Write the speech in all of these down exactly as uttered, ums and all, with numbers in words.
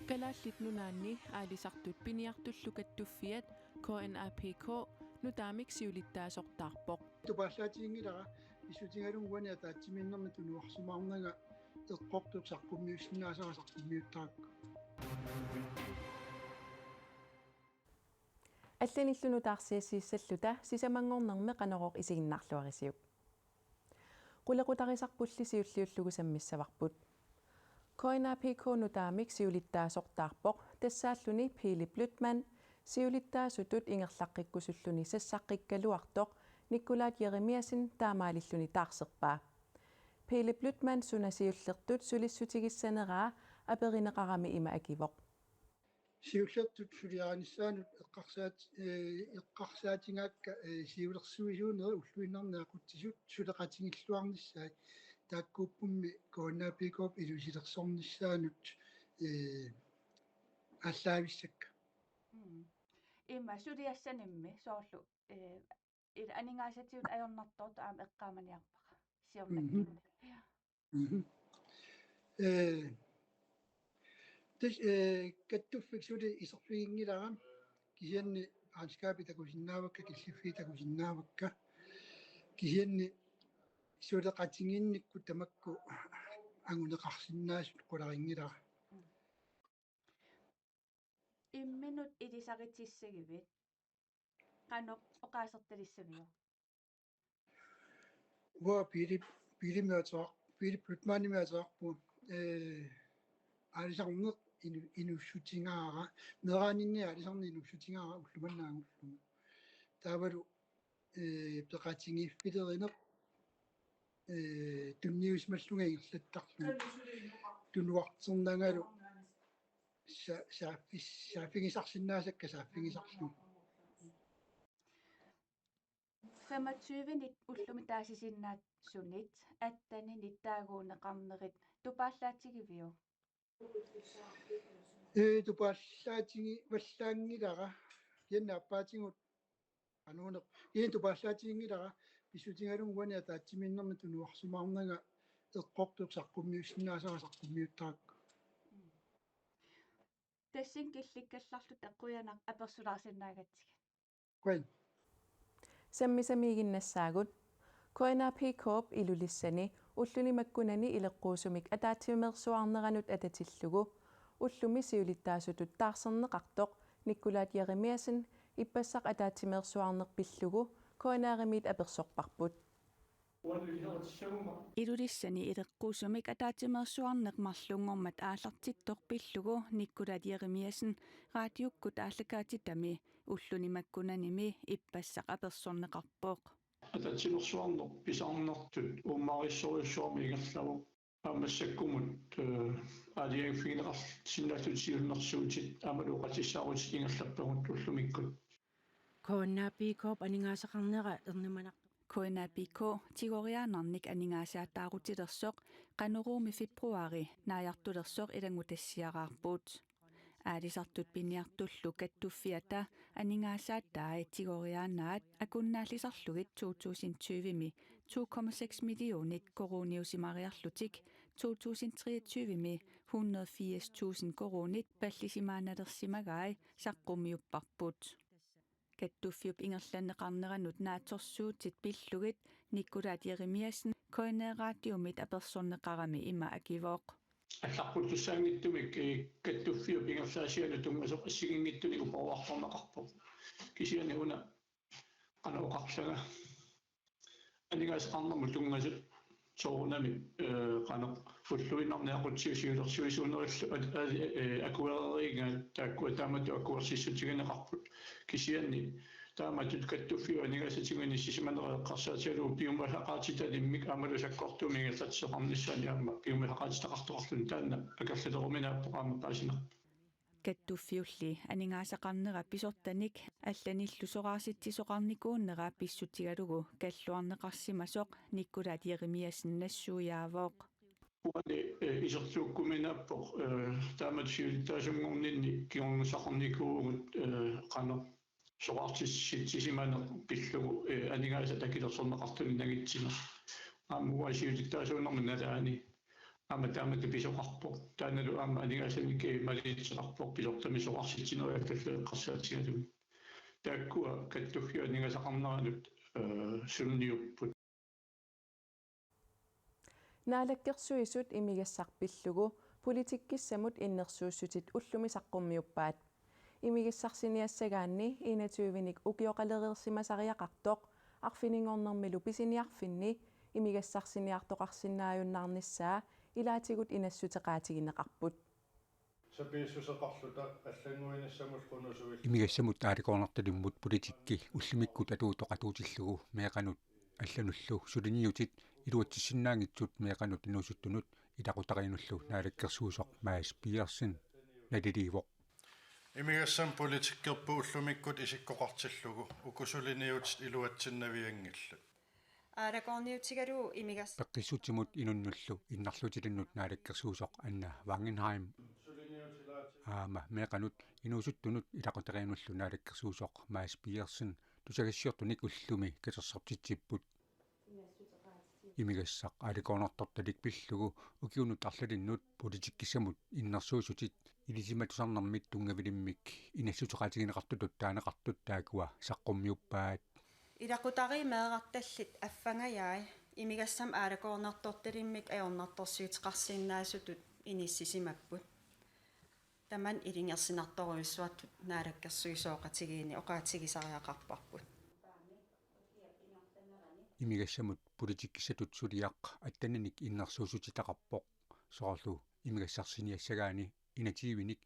Kalaallit Nunaanni aalisartut piniartullu kattuffiat K N A P K nutaamik siulittaasortaarpoq. Tupaallaatiginngilara pissutigalugu uani ataatsimiinnermi tunuarsimaarnanga eqqortoq saqqummiussinnaasara saqqummiuttarakku. Allanillu nutaarsiassiissalluta sisamanngornermi Qanorooq isiginnaarluarisiuk. Qulequtarisarpulli siulliullugu sammissavarput. K N A P K nutaamik siulittaasortaarpoq tassaalluni Philip Lydman siulittaasutut ingerlaqqikkusulluni sassaqqikkaluartoq Nikolaj Jeremiassen taamaalilluni taarserpaa. Philip Lydman suna siullertut sulissutigissaneraa aperineqarami ima akivoq. Siullertut suliarinissaanut eqqarsaat-, ee, eqqarsaatigaakka, ee, siulersuisuunerit ulluinnarni aqutsisut suleqatigilluarnissaat taakkuuppummi K N A P K-p ilusilersornissaanut, ee, aallaavissakka. Mm. Ima suliassanimmi soorlu, ee, ila aningaasatigut ajornartoortut aamma eqqaamaniarpara siornakkinni. Mhm. Mhm. Ee, tassa, ee, kattuffik suli iserfiginngilara kisianni regnskabit takusinnaavakka, killiffiit takusinnaavakka. Kisianni suleqatigiinnikkut tamakku anguneqarsinnaasut qularinngilara. Imminut ilisaritissagivit qanoq oqaasertalissaviuk? Uanga Philip, Philip ateqar-, Philip Lydmanimik ateqarpunga, ee, aalisarneq inu-, inuussutigaara, meeraaninni aalisarneq inuussutigaara ulloq manna angullugu. Taavalu, ee, peqatigiiffilerineq, ee, tunniusimallunga ingerlattarlugu. Tunuarternangalu sa-, saaffis-, saaffigisarsinnaasakka saaffigisarlugu. Femogtyve-nit ullumi taasisinnaatsunit atten-init taaguunneqarnerit tupaallaatigiviuk? Ee, tupaallaatigivallaanngilara. Kisianni aappaatigut qanuuneq. Kisianni tupaallaatiginngilara pissutigalugu uani ataatsimiinnermi tunuarsimaarnanga eqqortoq saqqummiussinnaasara saqqummiuttarakku. Tassani killikkallarluta qujanaq apersulaarsinnaagatsigit. Qujan. Sammisamiiginnassaagut. K N A P K-p Ilulissani ulluni makkunani ileqquusumik ataatsimeersuarneranut atatillugu ullumi siulittaasutut taarserneqartoq Nikolaj Jeremiassen ippassaq ataatsimeersuarneq pillugu K N R-imiit apersorparput. Ilulissani ileqquusumik ataatsimeersuarneq marlunngormat aallartittoq pillugu Nikolaj Jeremiassen raatiukkut aallakaatitami ulluni makkunanimi ippassaq apersorneqarpoq. Ataatsimeersuarneq pisarnertut uummarissorujussuarmik ingerlavoq. Aamma massakkumut, eh, aalajangiiffigineqarsinnaallutik siunnersuutit aammalu oqaatissaarutitut ingerlappagut ullumikkut. K N A P K-p aningaasaqarnera ernumanartoq. K N A P K tigoriaannarnik aningaasaataarutilersoq Qanoruumi februaari naajartulersoq ilanngutassiaraarput. Aalisartut piniartullu kattuffiata aningaasaatai tigoriaannaat akunnaallisarlugit to tusind tyve-mi to komma seks millionit koruuniusimariarlutik to tusind treogtyve-mi hundrede firs tusind koruunit pallisimaannalersimagai saqqummiupparput. Kattuffiup ingerlanneqarneranut naatsorsuutit pillugit Nikolaj Jeremiassen K N R-raatiumit apersorneqarami ima akivoq. Allaqquttussaanngitsumik, eh, kattuffiup ingerlaasianut tunngasoq assigiinngitsunik uparuartorneqarpoq. Kisianni una qanoq oqarlanga. Aningaasaqarnermut tunngasut soorunami, eh, qanoq ulluinnarni aqutsigu siulersuisuunerillu at-, at-, eh, akuereeriigaat taakkua taamatut akuersissutigineqarput. Kisianni taamatut kattuffiup aningaasatigut inissisimanerat eqqarsaatigalugu piumasaqaatitalimmik aammalu sakkortuumik ingerlatsisoqarnissaannik aamma piumasaqaatitaqartoqarluni taanna akerlileruminaappoq aamma paasinarpoq. Kattuffiulli aningaasaqarnera pisortanik allanillu soraarsitsisoqarnikuunera pissutigalugu kalluarneqarsimasoq Nikolaj Jeremiassen nassuiaavoq. Uani, eh, isertuukkuminaappoq, eh, taamatut siulittaasunngorninni kingornussaqarnikuuvugut, eh, qanoq soraartitsisimaneq pillugu, eh, aningaasat akilersorneqartunik nangitsineq. Aamma uani siulittaasuunermi nalaani. Aamma taamatut pisoqarpoq. Taannalu aamma aningaasanik malittariaqarpoq pisortamisoqarsitsineq eqqarsaatigalugit. Taakkua kattuffiup aningaasaqarneranut, eh, sunniupput. Naalakkersuisut imigassaq pillugu politikkissamut innersuussutit ullumi saqqummiuppaat. Imigassarsiniassagaanni enogtyvenik ukioqalereersimasariaqartoq arfininngornermilu pisiniarfinni imigassarsiniartoqarsinnaajunnaarnissaa ilaatigut inassuteqaatigineqarput. Sapiissuseqarluta allannguinissamut qunusuilluta. Imigassamut aalakoriartortalimmut politikki ullumikkut atuutoq atuutillugu meeqqanut allanullu suliniutit iluatsissinnaanngitsut meeqqanut inuusuttunut ilaqutariinnullu naalakkersuisoq Mads Pedersen naliliivoq. Imigassamut politikkerput ullumikkut isikkoqartillugu uku suliniutit iluatsinnavianngillat. Aalakoorniutigalugu imigas- Peqqissutsimut inunnullu innarluutilinnut naalakkersuisoq Anna Wangenheim aamma meeqqanut inuusuttunut ilaqutariinnullu naalakkersuisoq Mads Pedersen tusagassiortunik ullumi katersortitsipput. Imigassaq aalakoriartortalik pillugu ukiunut arlalinnut politikkissamut innersuussutit ilisimatusarnermit tunngavilimmik inassuteqaatigineqartutut taaneqartut taakkua saqqummiuppaat. Ilaqutariit meerartallit affangajai imigassamut aalakoriartortalimmik ajornartorsiuteqarsinnaasutut inissisimapput. Tamanna ilungersunartorujussuartut naalakkersuisooqatigiinni oqaatigisariaqarparput. Imigassamut politikkissatut suliaq atteninik innersuussutitaqarpoq. Soorlu imigassarsiniassagaanni enogtyvenik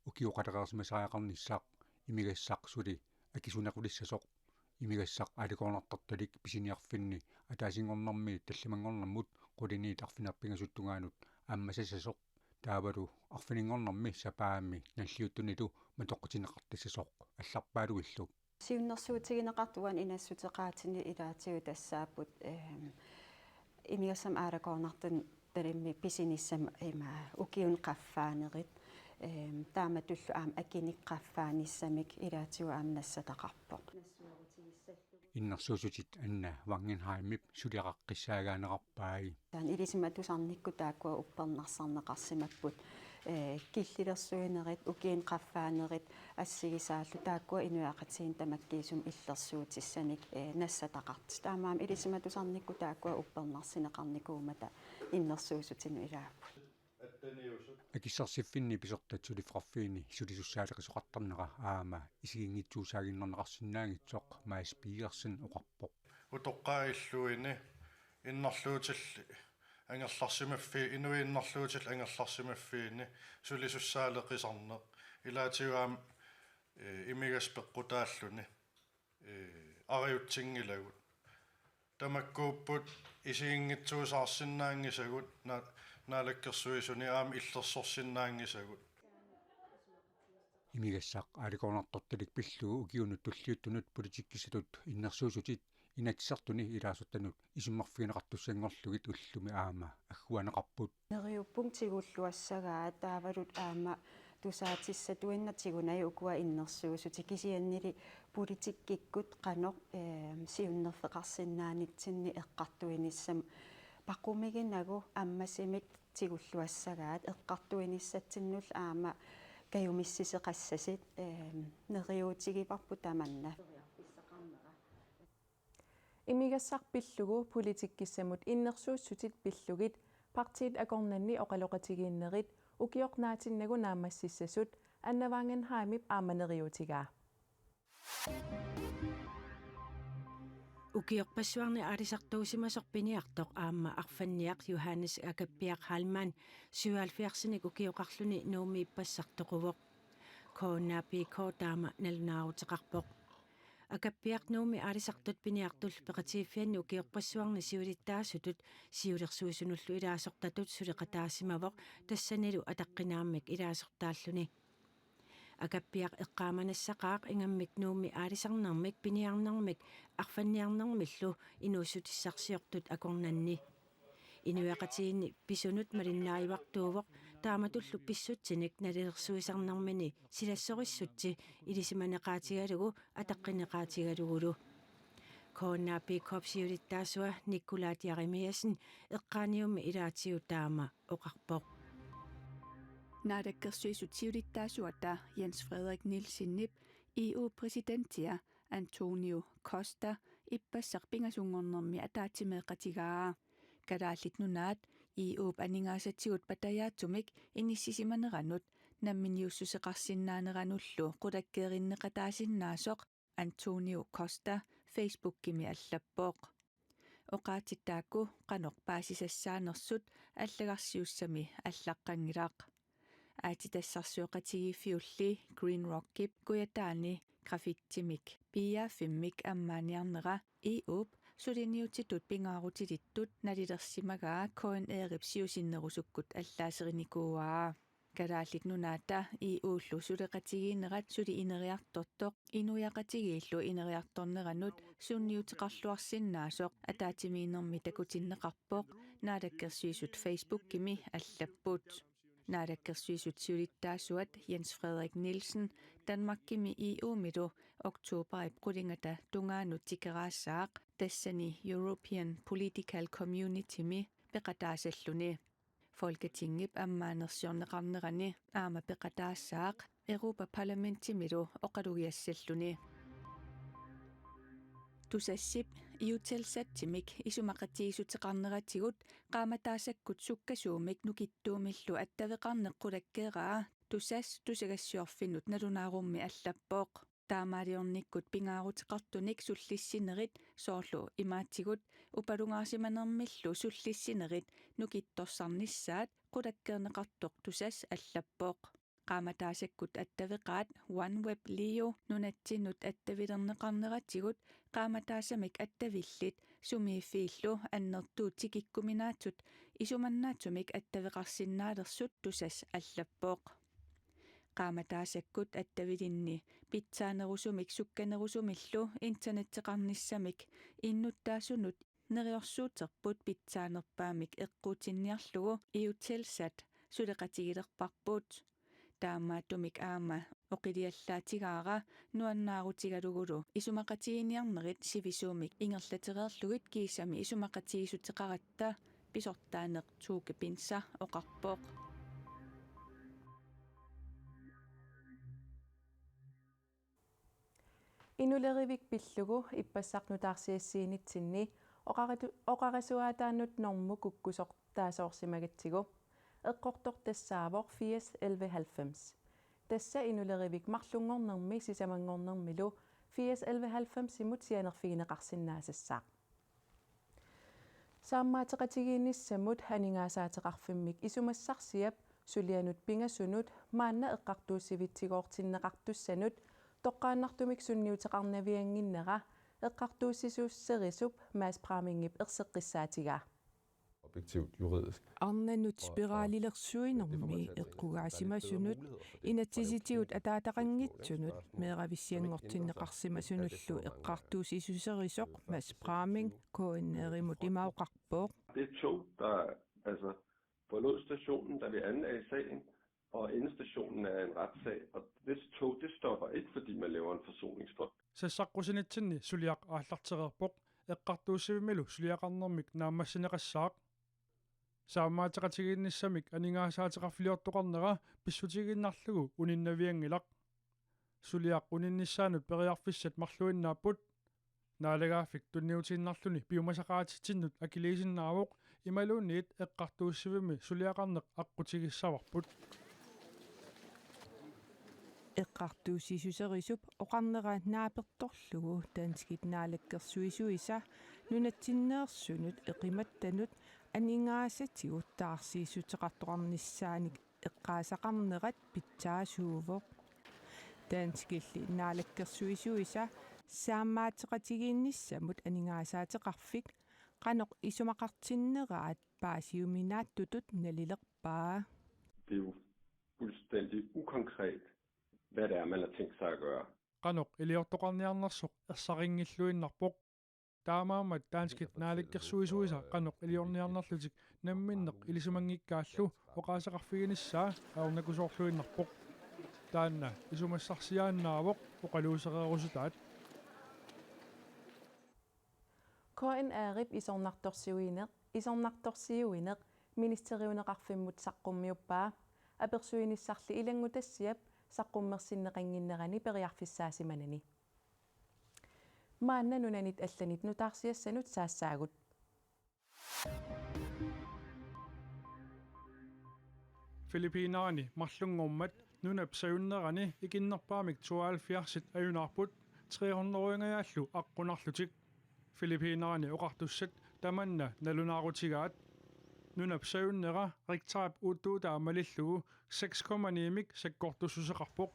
ukioqalereersimasariaqarnissaq imigassaq suli akisunerulissasoq. Imigassaq aalakoriartortalik pisiniarfinni ataasinngornermiit tallimanngornermut quliniit arfineq-pingasut tungaanut ammasassasoq. Taavalu arfininngornermi sapaammi nalliuttunilu matoqqutinneqartassasoq allarpaaluillu. Siunnersuutigineqartut uani inassuteqaatini ilaatigut tassaapput, ehm, imigassamut aalakoriartortalimmik pisinissami ima ukiuni qaffaanerit, ehm, taamatullu aamma akinik qaffaanissamik ilaatigut aamma nassataqarpoq. Innersuussutit Anna Wangenheimip suliaqaqqissaagaanerarpai. Taanna ilisimatusarnikkut taakkua uppernarsarneqarsimapput, eh, killilersuinerit, ukiuni qaffaanerit assigisaallu taakkua inuiaqatigiinni tamakkiisumik illersuutissanik, eh, nassataqartut. Taamaammat ilisimatusarnikkut taakkua uppernarsineqarnikuummata innersuussutinut ilaapput. Akissarsiffinni pisortat suliffeqarfiini sulisussaaleqisoqartarnera aamma isiginngitsuusaaginnarneqarsinnaanngitsoq Mads Pedersen oqarpoq. Utoqqaat illuini innarluutillit angerlarsimaffi-, inuit innarluutillit angerlarsimaffiini sulisussaaleqisarneq ilaatigut aamma, eh, imigassaq peqqutaalluni, eh, ariutsinngillat. Tamakkuupput isiginngitsuusaarsinnaanngisagut na-, naalakkersuisuni aamma illersorsinnaanngisagut. Imigassaq aalakoriartortalik pillugu ukiunut tulliuttunut politikkissatut innersuussutit Inatsisartuni ilaasortanut isummerfigineqartussanngorlugit ullumi aamma agguaanneqarput. Neriuppunga tigulluassagaat taavalu aamma tusaatissatuinnaq tigunagu ukua innersuussutit kisiannili politikkikkut qanoq, ehm, siunnerfeqarsinnaanitsinni eqqartuinissamut paqumiginagu ammasumik tigulluassagaat eqqartuinissatsinnullu aamma kajumissisoqassasut, ehm, neriuutigivarput tamanna. Imigassaq pillugu politikkissamut innersuussutit pillugit partiit akornanni oqaloqatigiinnerit ukioq naatinnagu naammassissasut Anna Wangenheimip aamma neriuutigaa. Ukiorpassuarni aalisartuusimasoq piniartoq aamma arfanniaq Johannes Akappiaq Heilmann syvoghalvfjerdsinik ukioqarluni Nuummi ippassaq toquvoq. K N A P K taama nalunaaruteqarpoq. Akappiaq Nuummi aalisartut piniartullu peqatigiiffianni ukiorpassuarni siulittaasutut siulersuisunullu ilaasortatut suleqataasimavoq tassanilu ataqqinaammik ilaasortaalluni. Akappiaq eqqaamanassaqaaq ingammik Nuummi aalisarnermik piniarnermik arfanniarnermillu inuussutissarsiortut akornanni. Inuiaqatigiinni pisunut malinnaajuartuuvoq taamatullu pissutsinik nalilersuisarnermini silassorissutsi ilisimaneqaatigalugu ataqqineqaatigalugulu. K N A P K-p siulittaasua Nikolaj Jeremiassen eqqaaniummi ilaatigut taama oqarpoq. Naalakkersuisut siulittaasuata Jens Frederik Nielsenip E U-p præsidentia Antonio Costa ippassaq pingasunngornermi ataatsimeeqatigaa. Kalaallit Nunaat E U-p aningaasatigut patajaatsumik inissisimaneranut namminiussuseqarsinnaaneranullu qulakkeerinneqataasinnaasoq Antonio Costa Facebookimi allappoq. Oqaatsit taakku qanoq paasisassaanersut allagarsiussami allaqqanngilaq. Aatsitassarsioqatigiiffiulli Green Rockip Kujataani graffittimik piiaaffimmik ammaaniarnera E U-p suliniutitut pingaarutilittut nalilersimagaa K N R-ip siusinnerusukkut allaaserinikuuaa. Kalaallit Nunaata E U-llu suleqatigiinnerat suli ineriartortoq inuiaqatigiillu ineriartorneranut sunniuteqarluarsinnaasoq ataatsimiinnermi takutinneqarpoq, Naalakkersuisut Facebookimi allapput. Naalakkersuisut siulittaasuat Jens Frederik Nielsen Danmarkimi E U-milu oktoberip qulingata tungaanut tikeraassaaq, tassani European Political Communitymi peqataasalluni. Folketingip ammaanersiorneqarnerani aamma peqataassaaq Europa-Parlamentimilu oqalugiassalluni. Tusassip Eutelsatsimik isumaqatigiissuteqarneratigut qaamataasakkut sukkasuumik nukittuumillu attaveqarneq qulakkeeraa Tusass tusagassiorfinnut nalunaarummi allappoq. Taamaaliornikkut pingaaruteqartunik sullissinerit, soorlu imaatigut upalungaarsimanermillu sullissinerit, nukittorsarnissaat qulakkeerneqartoq Tusass allappoq. Qaamataasakkut attaveqaat OneWeb Leo nunatsinnut attavilerneqarneratigut qaamataasamik attavillit sumiiffiillu annertuut tikikkuminaatsut isumannaatsumik attaveqarsinnaalersut Tusass allappoq. Qaamataasakkut attavilinni pitsaanerusumik sukkanerusumillu internetteqarnissamik innuttaasunut neriorsuuterput pitsaanerpaamik eqquutinniarlugu Eutelsat suleqatigilerparput. Taamaattumik aamma oqiliallaatigaara nuannaarutigalugulu isumaqatigiinniarnerit sivisuumik ingerlatereerlugit kiisami isumaqatigiissuteqaratta, pisortaaneq Tuuke Pinsa oqarpoq. Inulerivik pillugu ippassaq nutaarsiassiinitsinni oqaritu-, oqarasuaataannut normuk kukkusortaasoorsimagatsigu. Eqqortoq tassaavoq firs elleve halvfems. Tassa inulerivik marlunngornermi sisamanngornermilu firs elleve halvfemsimut sianerfigineqarsinnaasassaaq. Saammaateqatigiinnissamut aningaasaateqarfimmik isumassarsiap sulianut pingasunut maanna eqqartuussivitsigoortinneqartussanut toqqaannartumik sunniuteqarnaviannginnera eqqartuussisusserisup Mads Bramingip erseqqissaatigaa. Objektivt juridisk. Arnanut spiraalilersuinermi eqqugaasimasunut, inatsisitigut ataataqanngitsunut, meeravissianngortinneqarsimasunullu eqqartuussisusserisoq Mads Braming K N R-imut ima oqarpoq. Det tog, der altså forlod stationen, da vi anlagde sagen, og endestationen er en retssag, og det tog, det stopper ikke, fordi man laver en forsoningsfond. Sassaqqusinitsinni suliaq aallartereerpoq, eqqartuussivimmilu suliaqarnermik naammassineqassaaq. Saammaateqatigiinnissamik aningaasaateqarfiliortoqarnera pissutigiinnarlugu uninnavianngilaq. Suliaq uninnissaanut periarfissat marluinnaapput. Naalagaaffik tunniutiinnarluni piumasaqaatitsinnut akiliisinnaavoq, imaluunniit eqqartuussivimmi suliaqarneq aqqutigissavarput. Eqqartuussisusserisup oqarnera naapertorlugu danskit naalakkersuisuisa nunatsinneersunut eqimattanut aningaasatigut taarsiissuteqartoqarnissaanik eqqaasaqarnerat pitsaasuuvoq. Danskilli naalakkersuisuisa saammaateqatigiinnissamut aningaasaateqarfik qanoq isumaqartinneraat paasiuminaatsutut nalilerpaa. Det er jo fuldstændig ukonkret, hvad det er, man har tænkt sig at gøre. Qanoq iliortoqarniarnersoq ersarinngilluinnarpoq. Taamaammat danskit naalakkersuisuisa qanoq iliorniarnerlutik namminneq ilisimanngikkaallu oqaaseqarfiginissaa ajornakusoorluinnarpoq. Taanna isumassarsiaannaavoq oqaluusereerusutaat. K N R-ip isornartorsiuineq, isornartorsiuineq ministeriuneqarfimmut saqqummiuppaa. Apersuinissarli ilanngutassiap saqqummersinneqannginnerani periarfissaasimanani. Maanna nunanit allanit nutaarsiassanut saassaagut. Filippinerani marlunngormat nunap sajunnerani ikinnerpaamik tooghalvfjerdsit ajunaarput, tre hundrede-ngajaallu aqqunarlutik. Filippinerani oqartussat tamanna nalunaarutigaat. Nunap sajunnera Richterip uuttuutaa malillugu seks komma ni-mik sakkortussuseqarpoq.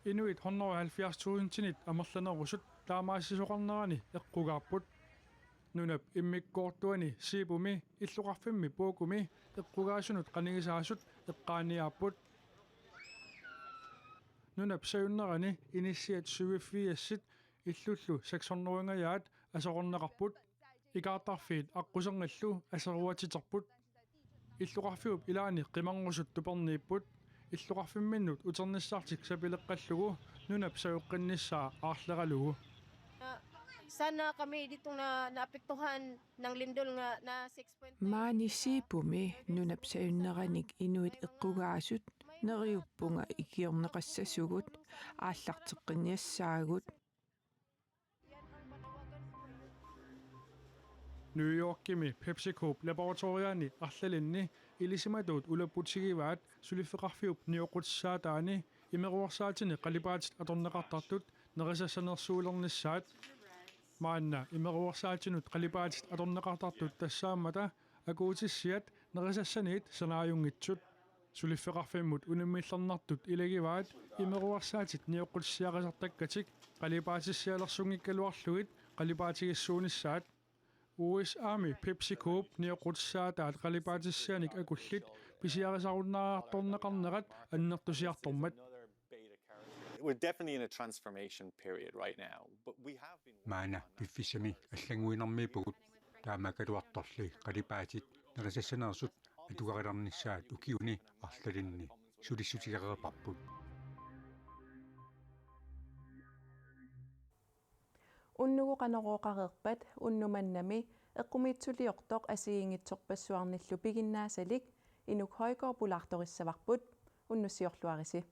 Inuit hundrede og halvfjerds tusindinit amerlanerusut taamaassisoqarnerani eqqugaapput. Nunap immikkoortuani Cebumi illoqarfimmi Pokumi eqqugaasunut qanigisaasut eqqaaniaapput. Nunap sajunnerani inissiat syvogfirsit illullu seks hundrede-ngajaat aserorneqarput. Ikaartarfiit aqquserngillu aseruatiterput. Illoqarfiup ilaani qimarngusut tuperniipput. Illoqarfimminnut uternissartik sapileqqallugu nunap sajuqqinnissaa aarleralugu. Sana kami ditong na naapektuhan ng lindol nga na six point nine. Maani Cebumi nunap sajunneranik inuit eqqugaasut neriuppunga ikiorneqassasugut aallarteqqinniassaagut. New Yorkimi PepsiCo-p laboratoriaani arlalinni ilisimatuut ulapputigivaat suliffeqarfiup nioqqutissaataani imeruersaatini qalipaatit atorneqartartut nerisassanersuulernissaat. Maanna imeruersaatinut qalipaatit atorneqartartut tassaammata akuutissiat nerisassaniit sanaajunngitsut. Suliffeqarfimmut unammillernartut ilagivaat imeruersaatit nioqqutissiarisartakkatik qalipaatissialersunngikkaluarlugit qalipaatigissuunissaat. U S A-mi PepsiCo-p nioqqutissaataat qalipaatissianik akullit pisiarisarunnaariartorneqarnerat annertusiartormat. We're definitely in a transformation period right now, but we have been working Maanna on a piffissami allannguinermiippugut, taamaakkaluartorli qalipaatit nerisassaneersut atugarilernissaat ukiuni arlalinni sulissutigereerparput. Unnugu Qanorooqareerpat unnuk mannami eqqumiitsuliortoq assigiinngitsorpassuarnillu piginnaasalik Inuk Højgaard pulaartorissavarput, unnussiorluarisi.